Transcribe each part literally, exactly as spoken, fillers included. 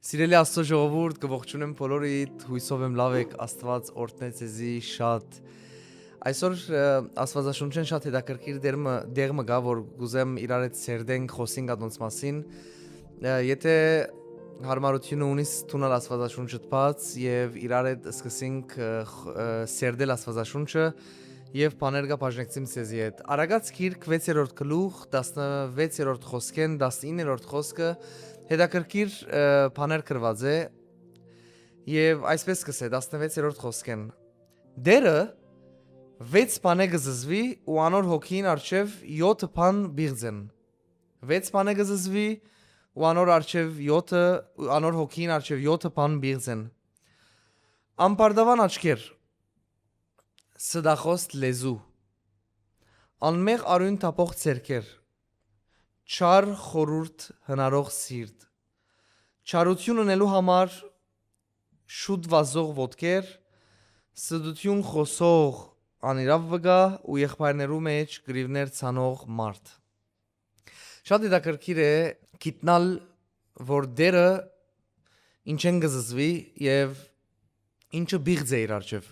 Սիրելի Աստծո ժողովուրդ, կը ողջունեմ բոլորիդ, հույսով եմ լաւ էք, Աստուած օրհնե ձեզի շատ։ Այսօր, ը, Աստուածաշունչէն շատ հետաքրքիր դեր մը, դեղ մը կայ, որ կ'ուզեմ իրար հետ սերտենք, խօսենք ատոնց մասին։ Ը, եթէ յարմարութիւնը ունիս, թունալ Աստուածաշունչը դպած եւ իրար հետ սկսենք, ը, խ-, ը, սերտել Աստուածաշունչը եւ բաներ կը բաժնեկցիմ ձեզի հետ։ Արագած գիրք, վեցերորդ գլուխ, տասնվեցերորդ խօսքէն, տասնիններորդ խօսքը, հետաքրքիր, ը, բաներ գրուած է եւ այսպես կ'ըսէ, տասնվեցերորդ խօսքէն. «Տէրը վեց բանէ կը զզուի ու անոր հոգիին առջեւ յոթը բան պիղծ են»։ Վեց բանէ կը զզուի ու անոր առջեւ յոթը, ու անոր հոգիին առջեւ յոթը բան պիղծ են։ Ամբարտաւան աչքեր, ստախոս լեզու, անմեղ արիւն թափող ձեռքեր, չար խորհուրդ հնարող սիրտ, չարութիւն ընելու համար շուտ վազող ոտքեր, ստութիւն խօսող անիրաւ վկայ ու եղբայրներու մէջ կռիւներ ցանող մարդ։ Շատ հետաքրքիր է գիտնալ, որ Տէրը ինչէն կը զզուի եւ ինչը պիղծ է իր առջեւ։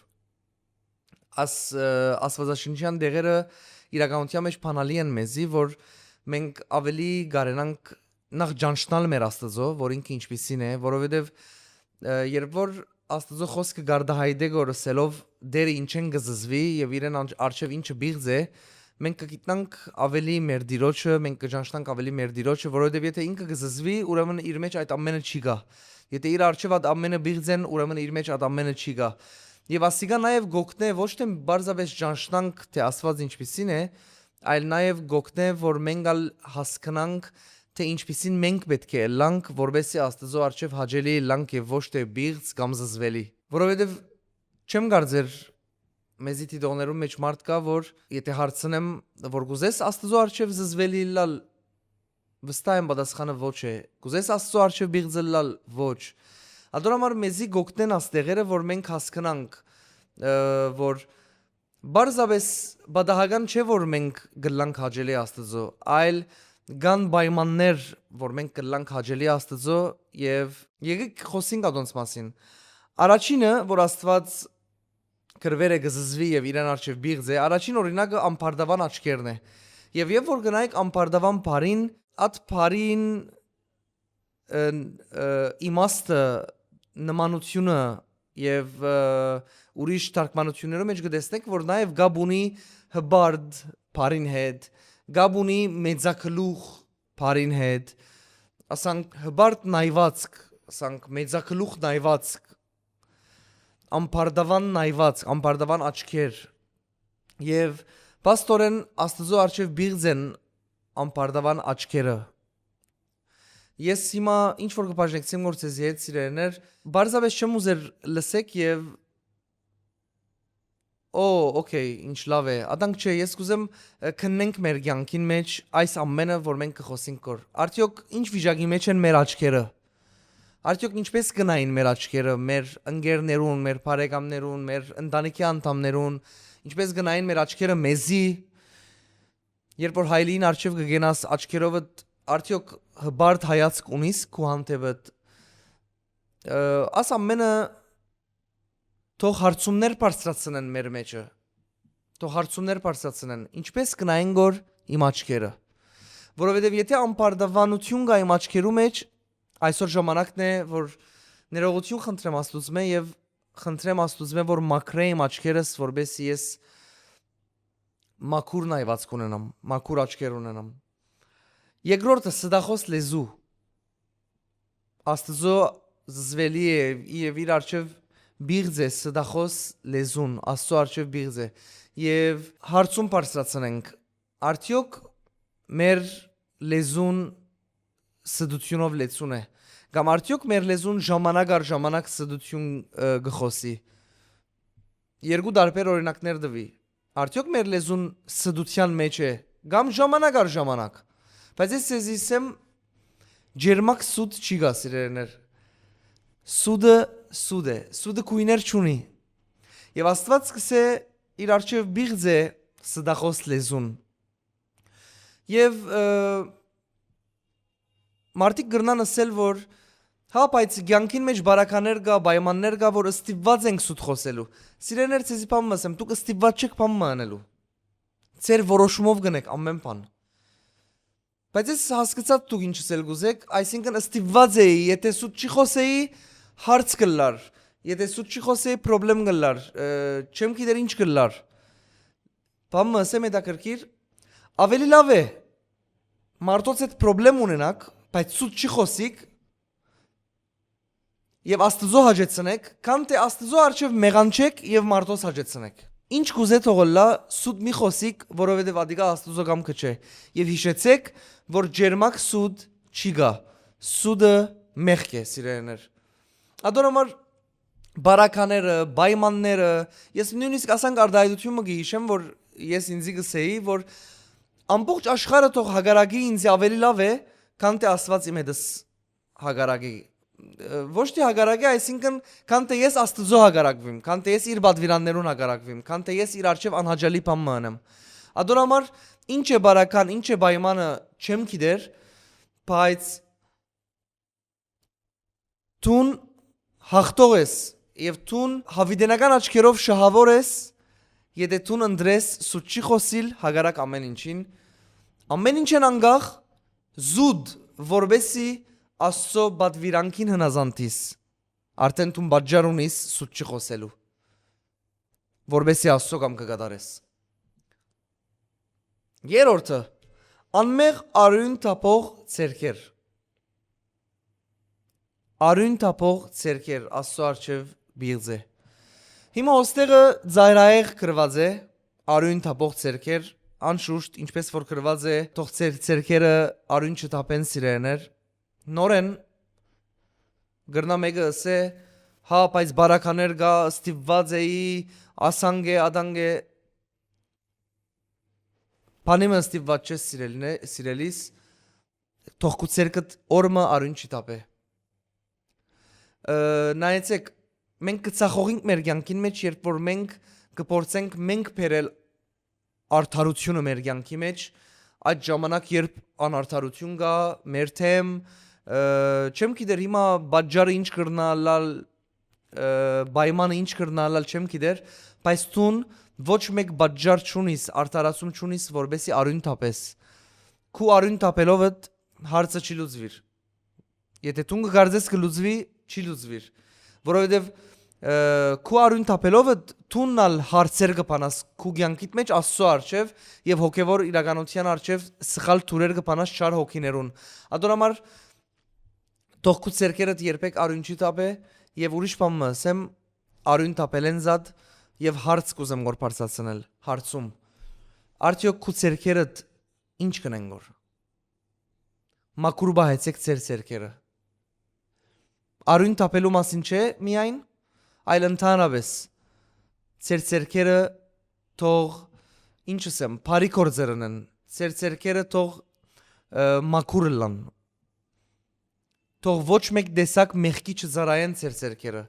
Աս-, ը, Աստուածաշնչեան դեղերը իրականութեան մէջ բանալի են մեզի, որ մենք աւելի կարենանք նախ ճանչնալ մեր Աստուծոյ, որ ինքը ինչպիսին է, որովհետեւ, ը, երբ որ Աստուծոյ խօսքը կ'արտահայտէ, որ ըսելով Տէրը ինչէն կը զզուի եւ իրեն անջ-, առջեւ ինչը պիղծ է, մենք կը գիտնանք աւելի մեր Տիրոջը, մենք կը ճանչնանք աւելի մեր Տիրոջը, որովհետեւ եթէ ինքը կը զզուի, ուրեմն իր մէջ այդ ամենը չի գայ։ Եթէ իր առջեւ այդ ամենը պիղծ են, ուրեմն իր մէջ այդ ամենը չի գայ։ Եւ ասիկա նաեւ կ'օգնէ ոչ թե պարզապէս ճանչնանք, թէ Աստուած ինչպիսին է, այլ նաեւ կ'օգնէ, որ մենք ալ հասկնանք, թէ ինչպիսին մենք պէտք է ըլլանք, որպեսզի Աստուծոյ առջեւ հաճելի ըլլանք եւ ոչ թե պիղծ կամ զզվելի։ Որովհետեւ չեմ կարծեր մեզի դիտողներուն մէջ մարդ կայ, որ եթէ հարցնեմ, որ կ'ուզես Աստուծոյ առջեւ զզվելի ըլլալ, վստահ եմ պատասխանը ոչ է։ Կ'ուզես Աստուծոյ առջեւ պիղծ ըլլալ, ոչ։ Ատոր համար մեզի կ'օգնեն աս դեղերը, որ մենք հասկնանք, ը, որ պարզապէս պատահական չէ, որ մենք կ'ըլլանք հաճելի Աստուծոյ, այլ կան պայմաններ, որ մենք կ'ըլլանք հաճելի Աստուծոյ, եւ եկեք խօսենք ատոնց մասին։ Առաջինը, որ Աստուած կռուեր է, կը զզուի եւ իրեն առջեւ պիղծ է, առաջին օրինակը ամբարտաւան աչքերն է։ Եւ երբ որ գնայք ամբարտաւան բառին, այդ բառին, ը, ը, իմաստը, նմանութիւնը եւ, ը, ուրիշ թարգմանութիւններու մէջ կը տեսնենք, որ նաեւ կապ ունի հպարտ բառին հետ, կապ ունի մեծագլուխ բառին հետ, ասանք հպարտ նայուածք, ասանք մեծագլուխ նայուածք, ամբարտաւան նայուածք, ամբարտաւան աչքեր։ Եւ փաստօրէն Աստուծոյ առջեւ պիղծ են ամբարտաւան աչքերը։ Ես հիմա ինչ որ կը բաժնեկցեմ գործեզի հետ, սիրելիներ, պարզապէս չեմ ուզեր լսեք եւ, օ, օքեյ, ինչ լաւ է, ատանք չէ, ես կ'ուզեմ, ը, քննենք մեր կեանքին մէջ այս ամենը, որ մենք կը խօսենք կոր։ Արդեօք ինչ վիճակի մէջ են մեր աչքերը։ Արդեօք ինչպես կը նային մեր աչքերը մեր ընկերներուն, մեր բարեկամներուն, մեր ընտանիքի անդամներուն, ինչպես կը նային մեր աչքերը մեզի, երբ որ հայելին առջեւ կը գնաս, աչքերովդ արդեօք հպարտ հայացք ունիս քու հանդեպդ։ Ը, աս ամենը թող հարցումներ բարձրացնեն մեր մեջը, թող հարցումներ բարձրացնեն, ինչպես կը նային կոր իմ աչքերը, որովհետեւ եթէ ամբարտավանութիւն կայ իմ աչքերու մէջ, այսօր ժամանակն է, որ ներողութիւն խնդրեմ Աստուծմէ եւ խնդրեմ Աստուծմէ, որ մաքրէ իմ աչքերս, որպեսզի ես մաքուր նայվածք ունենամ, մաքուր աչքեր ունենամ։ Երկրորդը, ստախոս լեզու։ Աստուծոյ զզվելի է եւ իր առջեւ պիղծ է ստախոս լեզուն, Աստուծոյ առջեւ պիղծ է։ Եւ հարցում բարձրացնենք, արդեօք մեր լեզուն ստութիւնով լեցուն է, կամ արդեօք մեր լեզուն ժամանակ առ ժամանակ ստութիւն, ը, կը խօսի։ Երկու տարբեր օրինակներ տուի։ Արդեօք մեր լեզուն ստութեան մէջ է, կամ ժամանակ առ ժամանակ։ Բայց ես ձեզի ասեմ, ջերմակ սուտ չի գա, սիրելիներ։ Սուտը սուտ է, սուտը գոյներ չունի։ Եւ Աստուած կ'ըսէ, իր առջեւ պիղծ է ստախոս լեզուն։ Եւ, ը, մարդիկ կրնան ըսել, որ Հա, բայց կեանքին մէջ բարականեր կայ, պայմաններ կայ, որ ստիպուած ենք սուտ խօսելու։ Սիրեներ, ձեզի բան մը ըսեմ, դուք ստիպուած չէք բան մը ընելու։ Ձեր որոշումով կ'ընէք ամէն բան։ Բայց ես հասկացայ դուք ինչ ըսել կ'ուզէք, այսինքն ստիպուած էի, եթե սուտ չի խօսէի, հարց կ'ըլլար, եթե սուտ չի խօսէի, պրոբլեմ կ'ըլլար, ը, չեմ գիտեր ինչ կ'ըլլար։ Բան մը ըսեմ հետաքրքիր, ավելի լաւ է մարդոց հետ պրոբլեմ ունենաք, բայց սուտ չի խօսիք, եւ Աստուծոյ հաճեցնէք, քան թէ Աստուծոյ առջեւ մեղանչէք եւ մարդոց հաճեցնէք։ Ինչ կ'ուզէ թող ըլլայ, սուտ մի խօսիք, որովհետեւ ատիկա Աստուծոյ կամքը չէ։ Եւ յիշեցէք, որ ջերմակ սուտ չի գայ։ Սուտը մեղք է, սիրելիներ։ Ատոր համար բարակաները, պայմանները, ես նոյնիսկ ասանկ արտայայտութիւնը կը յիշեմ, որ ես ինձի կ'ըսէի, որ ամբողջ աշխարհը թող հակառակի ինձի ավելի լաւ է, քան թէ Աստուած իմ հետս հակառակի։ Ը, ոչ թէ հակառակի, այսինքն, քան թէ ես Աստուծոյ հակառակուիմ, քան թէ ես իր պատուիրաններուն հակառակուիմ, քան թէ ես իր առջեւ անհաճելի բան մը ընեմ։ Ատոր համար ինչ է բարական, ինչ է պայմանը, չեմ գիտեր, բայց դուն հաղթող ես եւ դուն յաւիտենական աչքերով շահաւոր ես, եթե դուն ընտրես սուտ չի խօսիլ հակառակ ամէն ինչին, ամէն ինչէն անկախ, զուտ, որպեսզի Աստուծոյ պատուիրանքին հնազանդիս, արդեն դուն պատճառ ունիս սուտ չի խօսելու, որպեսզի Աստուծոյ կամքը կատարես։ Երրորդը, անմեղ արիւն թափող ձեռքեր։ Արիւն թափող ձեռքեր Աստուծոյ առջեւ պիղծ է։ Հիմա ոստեղը ծայրայեղ գրուած է, արիւն թափող ձեռքեր, անշուշտ, ինչպես որ գրուած է, թող ձեր ձեռքերը արիւն չթափեն, սիրելիներ։ Նորէն կրնայ մէկը ըսէ, հա, բայց բարականեր կայ, ստիպուած էի, ասանկ է, ադանկ է, բանի մը ստիպուած չես սիրելին է, սիրելիս, թող քու ձեռքդ օր մը արիւն չի թափէ։ Ը, նայեցեք, մենք կը ցախողինք մեր կեանքին մէջ, երբ որ մենք կը փորձենք մենք բերել արդարութիւնը մեր կեանքի մէջ, այդ ժամանակ, երբ անարդարութիւն կայ, մեր թեմ, ը, չեմ գիտեր հիմա պատճառը ինչ կրնայ ըլլալ, ը, պայմանը ինչ կրնայ ըլլալ, չեմ գիտեր, բայց դուն ոչ մէկ պատճառ չունիս, արդարացում չունիս, որպեսզի արիւն թափես։ Քու արիւն թափելովդ հարցը չի լուծուիր։ Եթե դուն կը կարծես կը լուծուի, չի լուծուիր, որովհետեւ, ը, քու արիւն թափելովդ դունն ալ հարցեր կը բանաս քու կեանքիդ մէջ Աստուծոյ առջեւ եւ հոգեւոր իրականութեան առջեւ սխալ թուրեր կը բանաս չար հոգիներուն։ Ատոր համար թող քու ձեռքերդ երբեք արիւն չի թափէ եւ ուրիշ բան մը ըսեմ, արիւն թափելէն զատ եւ հարց կ'ուզեմ որ բարձրացնել, հարցում։ Արդեօք քու ձեռքերդ ինչ կ'ընեն որ։ Մաքուր պահեցէք ձեր ձեռքերը։ Արիւն թափելու մասին չէ միայն, այլ ընդհանրապես ձեր ձեռքերը թող, ինչ ըսեմ, բարի գործեր ընեն, ձեր ձեռքերը թող, ը, մաքուր ըլլան։ Թող ոչ մէկ տեսակ մեղքի չծառայեն ձեր ձեռքերը,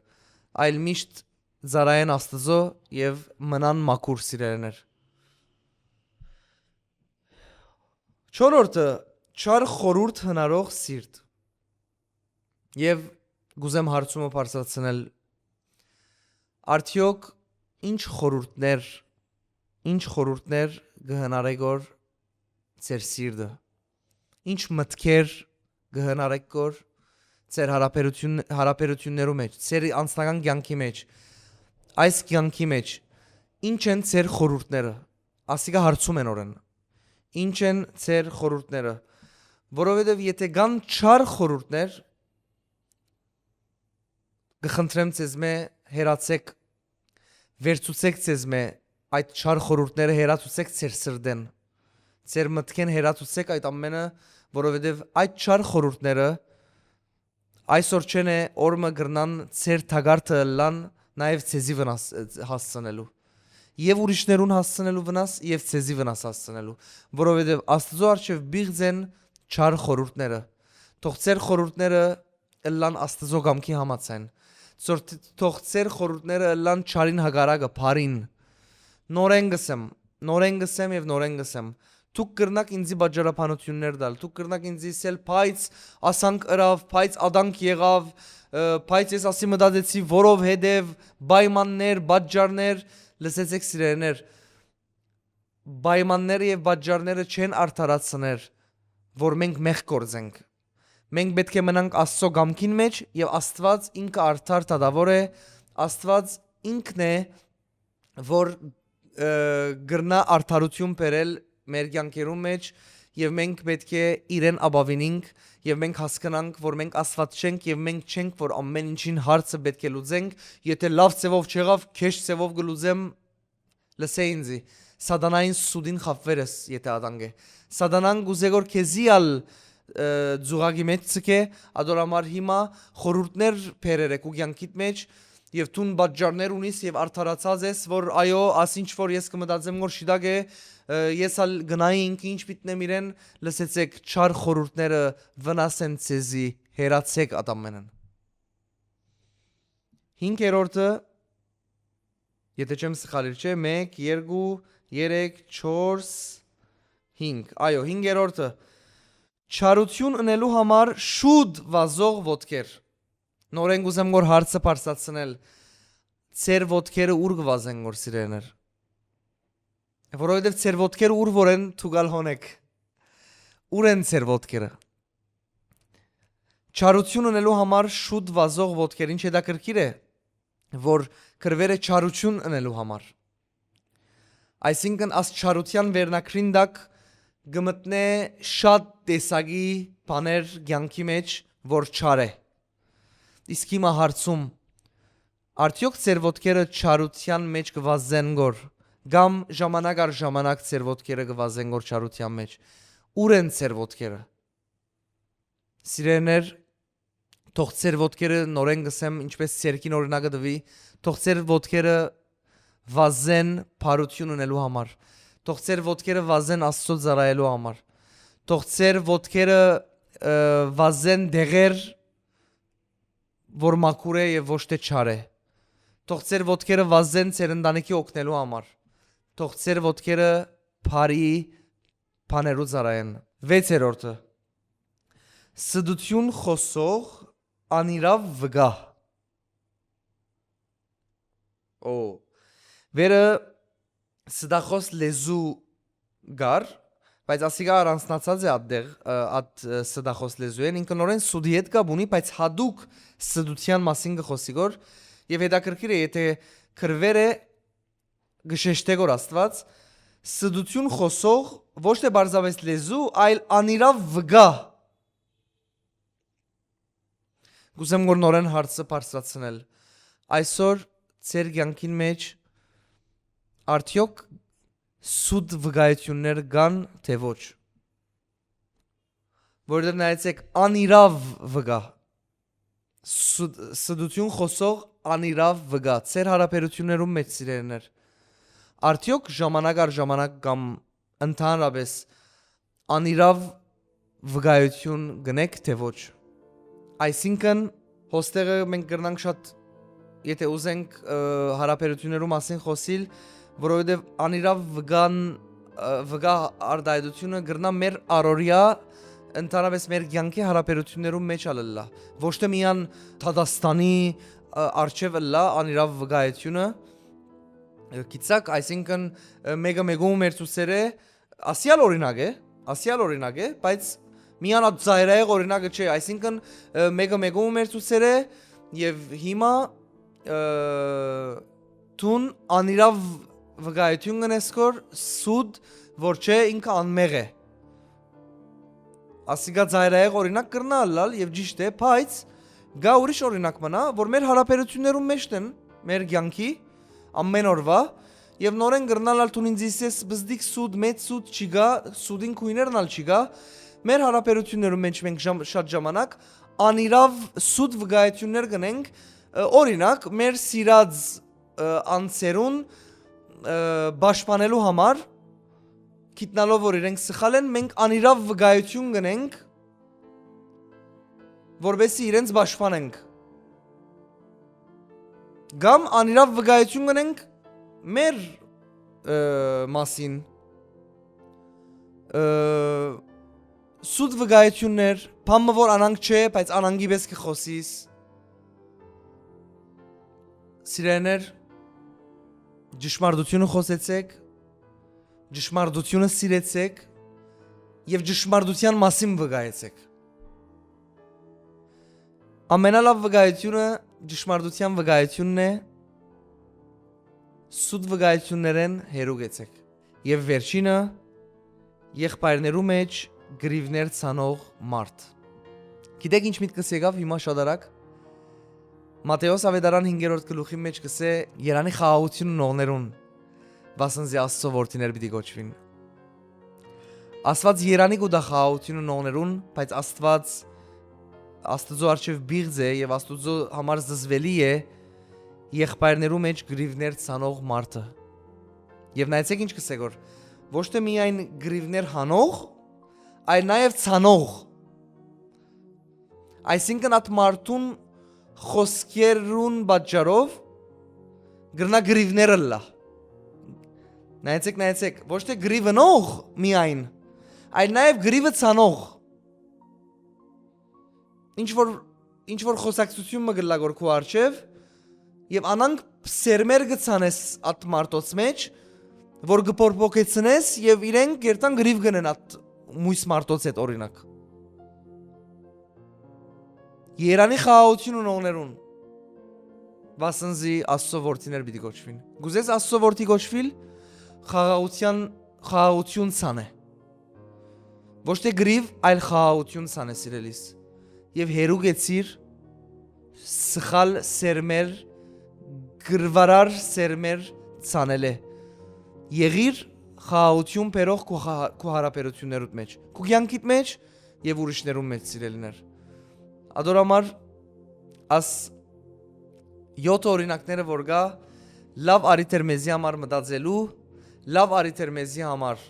այլ միշտ ծառայեն Աստուծոյ եւ մնան մաքուր, սիրելիներ։ Չորրորդը, չար խորհուրդ հնարող սիրտ։ Եւ կ'ուզեմ հարցումը բարձրացնել. արդեօք ինչ խորհուրդներ, ինչ խորհուրդներ կը հնարեք որ ձեր սիրտը, ինչ մտքեր կը հնարեք որ ձեր հարաբերություն-, հարաբերություններու մեջ, ձեր անձնական կեանքի մեջ, այս կեանքի մեջ, ինչ են ձեր խորհուրդները, ասիկա հարցում են օրեն, ինչ են ձեր խորհուրդները, որովհետեւ եթե կան չար խորհուրդներ, կը խնդրեմ ձեզմէ հեռացեք, վերցուցեք ձեզմէ այդ չար խորհուրդները, հեռացուցեք ձեր սրտեն, ձեր մտքեն հեռացուցեք այդ ամենը, որովհետեւ այդ չար խորհուրդները այսօր չեն է, օր մը կրնան ձեր թակարդը ըլլան նաեւ ձեզի վնաս, հասցնելու, եւ ուրիշներուն հասցնելու վնաս, եւ ձեզի վնաս հասցնելու, որովհետեւ Աստուծոյ առջեւ պիղծ են չար խորհուրդները։ Թող ձեր խորհուրդները ըլլան Աստուծոյ կամքի համաձայն։ Թող, թող ձեր խորհուրդները ըլլան չարին հակառակը, բարին։ Նորէն կ'ըսեմ, նորէն կ'ըսեմ եւ նորէն կ'ըսեմ, դուք կրնաք ինձի պատճառաբանութիւններ տալ, դուք կրնաք ինձի ըսել, բայց ասանք ըրաւ, բայց ատանք եղաւ, ը, բայց ես ասի մտածեցի, որովհետեւ պայմաններ, պատճառներ, լսեցէք, սիրելիներ, պայմանները եւ պատճառները չեն արդարացներ, որ մենք մեղք գործենք։ Մենք պէտք է մնանք Աստծո կամքին մէջ եւ Աստուած ինքը արդար դատաւոր է, Աստուած ինքն է, որ, ը, կրնայ արդարութիւն բերել մեր կեանքերուն մէջ եւ մենք պէտք է իրեն ապաւինինք եւ մենք հասկնանք, որ մենք Աստուած չենք եւ մենք չենք, որ ամէն ինչին հարցը պէտք է լուծենք, եթե լաւ ձեւով չեղաւ, քեշ ձեւով կը լուծեմ, լսէ ինձի, սատանային սուտին խաբուեր ես, եթե ատանկ է։ Սատանան կուզէ որ քեզի ալ, ը, ձուղակի մէջ ձգէ, ադոր համար հիմա խորհուրդներ բերեր է քու կեանքիդ մէջ, եւ դուն պատճառներ ունիս եւ արդարացած ես, որ այո, աս ինչ որ ես կը մտածեմ որ շիտակ է, ը, ես ալ գնայի ինքը ինչ պիտնեմ իրեն, լսեցեք, չար խորհուրդները վնաս են ձեզի, հեռացեք ատամենն։ Հինգերորդը, եթե չեմ սխալիր, չէ, մեկ, երկու, երեք, չորս, հինգ, այո, հինգերորդը, չարութիւն ընելու համար շուտ վազող ոտքեր։ Նորեն կուզեմ որ հարցը բարձրացնել, ձեր ոտքերը ո՞ւր կը վազեն, որ սիրելիներ։ Որովհետեւ ձեր ոտքերը ո՞ւր որ են, դուք ալ հոն էք։ Ո՞ւր են ձեր ոտքերը։ Չարութիւն ընելու համար շուտ վազող ոտքեր, ինչ հետաքրքիր է, որ կրուեր է չարութիւն ընելու համար։ Այսինքն, աս չարութեան վերնագրին տակ կը մտնէ շատ տեսակի բաներ կեանքի մէջ, որ չար է։ Իսկ հիմա հարցում, արդեօք ձեր ոտքերը չարութեան մէջ կը վազեն գոր, կամ ժամանակ առ ժամանակ ձեր ոտքերը կը վազեն գոր չարութեան մէջ։ Ո՞ւր են ձեր ոտքերը։ Սիրելիներ, թող ձեր ոտքերը, նորեն կ'ըսեմ, ինչպէս ցերկին օրինակը տուի, թող ձեր ոտքերը վազեն բարութիւն ընելու համար, թող ձեր ոտքերը վազեն Աստծո ծառայելու համար, թող ձեր ոտքերը, ը, վազեն դեղեր, որ մաքուր է եւ ոչ թե չար է, թող ձեր ոտքերը վազեն ձեր ընտանիքի օգնելու համար, թող ձեր ոտքերը բարի բաներու ծառայեն։ Վեցերորդը, ստութիւն խօսող անիրաւ վկայ։ Օ, վերը ստախոս լեզու կար, բայց ասիկա առանձնացած է ատտեղ, ը, ատ, ը, ստախոս լեզուէն, ինքը նորեն սուտի հետ կապ ունի, բայց յատուկ ստութեան մասին կը խօսի գոր, եւ հետաքրքիր է, եթե կրուեր է, կը շեշտէ գոր Աստուած, ստութիւն խօսող ոչ թե պարզապէս լեզու, այլ անիրաւ վկայ։ Կ'ուզեմ որ նորեն հարցը բարձրացնել։ Այսօր ձեր կեանքին մէջ արդեօք սուտ վկայութիւններ կան, թէ ոչ։ Որովհետեւ նայեցեք, անիրաւ վկայ։ Սուտ-, ստութիւն խօսող անիրաւ վկայ։ Ձեր յարաբերութիւններուն մէջ, սիրելիներ, արդեօք ժամանակ առ ժամանակ կամ ընդհանրապէս անիրաւ վկայութիւն կ'ընէք, թէ ոչ։ Այսինքն, հոստեղը մենք կրնանք շատ, եթե ուզենք, ը, յարաբերութիւններու մասին խօսիլ, որովհետեւ անիրաւ վկան, ը, վկայ արտայայտութիւնը կրնայ մեր առօրեայ, ընդհանրապէս մեր կեանքի յարաբերութիւններու մէջ ալ ըլլայ։ Ոչ թե միայն դատաստանի, ը, առջեւ ըլլայ անիրաւ վկայութիւնը, ը, գիտցաք, այսինքն, ը, մէկը մէկուն մեր ցուցեր է, ասիալ օրինակ է, ասիալ օրինակ է, բայց միան այդ ծայրայեղ օրինակը չէ, այսինքն, ը, մէկը մէկուն մեր ցուցեր է, եւ հիմա, ը, դուն անիրաւ վկայութիւն կ'ընես գոր սուտ, որ չէ, ինքը անմեղ է։ Ասիկա ծայրայեղ օրինակ կրնայ ըլլալ եւ ճիշդ է, բայց կայ ուրիշ օրինակ մնայ, որ մեր յարաբերութիւններուն մէջն են, մեր կեանքի, ամէն օրուայ, եւ նորեն կրնայ ըլլալ դուն ինձ ըսես, բզդիկ սուտ, մեծ սուտ չի գայ, սուտին գոյներն ալ չի գայ, մեր յարաբերութիւններուն մէջ մենք ժամ-, շատ ժամանակ անիրաւ սուտ վկայութիւններ կ'ընենք, ը, օրինակ, մեր սիրած, ը, անձերուն, ը, պաշտպանելու համար, գիտնալով որ իրենք սխալ են, մենք անիրաւ վկայութիւն կ'ընենք, որպեսզի իրենց պաշտպանենք։ Կամ անիրաւ վկայութիւն կ'ընենք մեր, ը, մասին, Ը, սուտ վկայութիւններ, բան մը որ անանկ չէ, բայց անանկի պես կը խօսիս։ Սիրելիներ, ճշմարտութիւնը խօսեցէք, ճշմարտութիւնը սիրեցէք եւ ճշմարտութեան մասին վկայեցէք։ Ամենալաւ վկայութիւնը ճշմարտութեան վկայութիւնն է, սուտ վկայութիւններէն հեռու գեցէք։ Եւ վերջինը, եղբայրներու մէջ կռիւներ ցանող մարդ։ Գիտէք ինչ միտքս եկաւ հիմա շատ արագ։ Մատթէոս Աւետարան հինգերորդ գլուխին մէջ կ'ըսէ. «Երանի խաղաղութիւն ունողներուն, վասն զի Աստծո որդիներ պիտի կոչուին»։ Աստուած երանի կու տայ խաղաղութիւն ունողներուն, բայց Աստուած, Աստուծոյ առջեւ պիղծ է եւ Աստուծոյ համար զզուելի է եղբայրներու մէջ կռիւներ ցանող մարդը։ Եւ նայեցէք ինչ կ'ըսէ գոր. ոչ թէ միայն կռիւներ հանող, այլ նաեւ ցանող։ Այսինքն՝ այդ մարդուն խօսքերուն պատճառով կրնայ կռիւներ ըլլայ։ Նայեցէք, նայեցէք, ոչ թէ կռիւ ընող միայն, այլ նաեւ կռիւը ցանող։ Ինչ որ, ինչ որ խօսակցութիւն մը կ'ըլլայ գոր քու առջեւ, եւ անանկ սերմեր կը ցանես այդ մարդոց մէջ, որ կը փորփոքեցնես եւ իրենք կ'երթան կռիվ կ'ընեն այդ մոյս մարդոց հետ, օրինակ։ Երանի խաղաղութիւն ունողներուն, վասն զի Աստուծոյ որդիներ պիտի կոչուին։ Կ'ուզես Աստուծոյ որդի կոչուիլ, խաղաղութեան, խաղաղութիւն ցանէ։ Ոչ թէ կռիվ, այլ խաղաղութիւն ցանէ, սիրելիս։ Եւ հեռու գեցիր սխալ սերմեր, կռիւարար սերմեր ցանելէ։ Եղիր խաղաղութիւն բերող քու խա-, քու յարաբերութիւններուդ մէջ, քու կեանքիդ մէջ եւ ուրիշներուն մէջ, սիրելիներ։ Ատոր համար աս յոթ օրինակները որ կայ, լաւ առիթ էր մեզի համար մտածելու, լաւ առիթ էր մեզի համար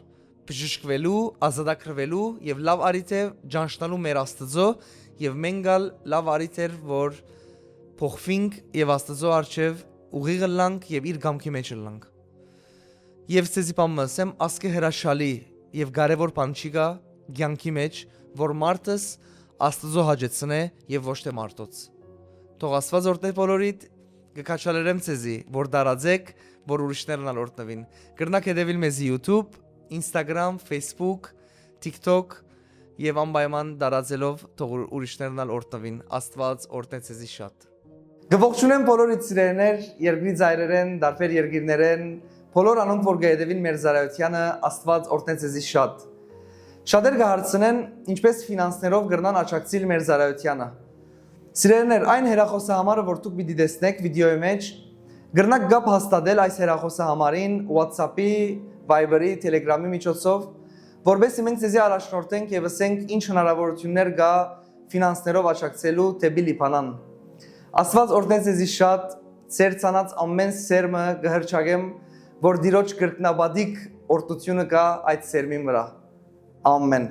բժշկուելու, ազատագրուելու եւ լաւ առիթ է ճանչնալու մեր Աստուծոյ, եւ մենք ալ լաւ առիթ էր որ փոխուինք եւ Աստուծոյ առջեւ ուղիղ ըլլանք եւ իր կամքի մէջ ըլլանք։ Եւ ցեզի բան մը ըսեմ, ասկէ հրաշալի եւ կարեւոր բան չի գայ կեանքի մէջ, որ մարդս Աստուծոյ հաճեցնէ եւ ոչ թէ մարդոց։ Թող Աստուած օրհնէ բոլորիդ, կը քաջալերեմ ցեզի, որ տարածէք, որ ուրիշներն ալ օրհնուին։ Կրնաք հետեւիլ մեզի YouTube, Instagram, Facebook, TikTok եւ անպայման տարածելով թող ուրիշներն ալ օրհնուին։ Աստուած օրհնէ ցեզի շատ։ Կը ողջունեմ բոլոր իմ սիրելիներ, երկրի ծայրերէն, տարբեր երկիրներէն, բոլոր անոնք որ կը հետեւին մեր ծառայութեանը, Աստուած օրհնէ ցեզի շատ։ Շատեր կը հարցնեն, ինչպէս ֆինանսներով կրնան աջակցիլ մեր ծառայութեանը։ Սիրելիներ, այն հեռախոսահամարը որ դուք պիտի տեսնէք վիդեոյի մէջ, կրնաք կապ հաստատել այս հեռախոսահամարին WhatsApp-ի, Viber-ի, Telegram-ի միջոցով, որպեսզի մենք ձեզի առաջնորդենք եւ ըսենք ինչ հնարավորություններ կայ ֆինանսներով աջակցելու դէպի Լիբանան։ Աստուած օրհնէ ձեզի շատ, ձեր ցանած ամէն սերմը կը հռչակեմ, որ Տիրոջ կրկնապատիկ օրհնութիւնը կայ այդ սերմին վրայ։ Ամէն։